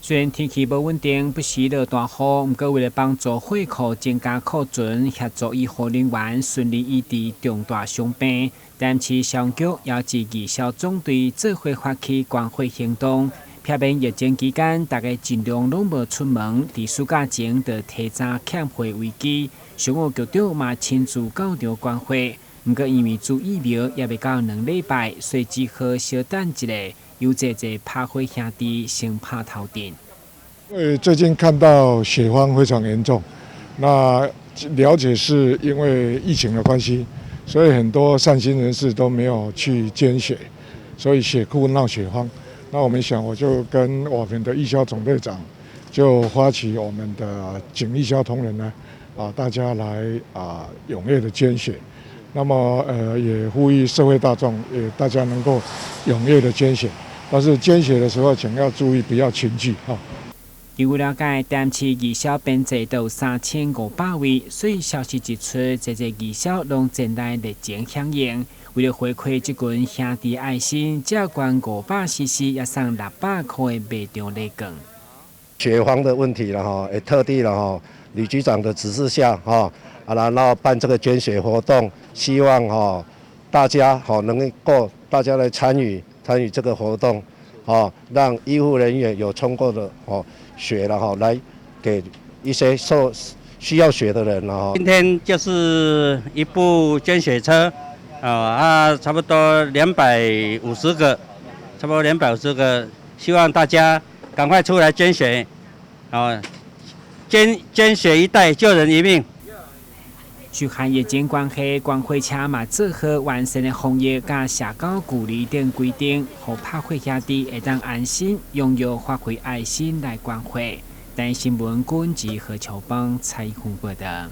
雖然天氣無穩定，不時落大雨，毋過為了幫助血庫增加庫存，協助醫護人員順利醫治重大傷病，台南市消防局邀集義消總隊做伙發起捐血行動。避免疫情期間，大家盡量攏無出門，佇暑假前就提早欠血危機。商務局長嘛親自到場捐血，毋過因為注疫苗猶未到2禮拜，所以只好小等一下，由這濟拍火兄弟先拍頭陣。因為最近看到血荒非常嚴重，那了解是因為疫情的關係，所以很多善心人士都沒有去捐血，所以血庫鬧血荒。那我們想，我就跟我們的義消總隊長就發起我們的警義消同仁呢，大家來踴躍的捐血。那麼也呼籲社會大眾，也大家能夠踴躍的捐血。但是捐血的時候，請要注意不要群聚哈。據我了解，台南市義消編制都有3500位，所以消息一出，濟濟義消攏前來熱情響應。為了回饋這群兄弟愛心，只捐500 cc，也送600塊的賣場禮券。血荒的問題了哈，也特地了哈，呂局長的指示下哈，然後辦這個捐血活動，希望哈大家哈能夠大家來參與這個活動，哦，讓醫護人員有充夠的哦血了哈，來給一些受需要血的人了哈。今天就是一部捐血車。啊，差不多兩百五十個，差不多250個，希望大家趕快出來捐血，啊，捐血一袋救人一命。受限疫情關係，捐血車嘛做好完善的防疫佮社交距離等規定，予拍火兄弟會當安心踴躍發揮愛心來捐血。台新聞君子何秋邦採訪報道。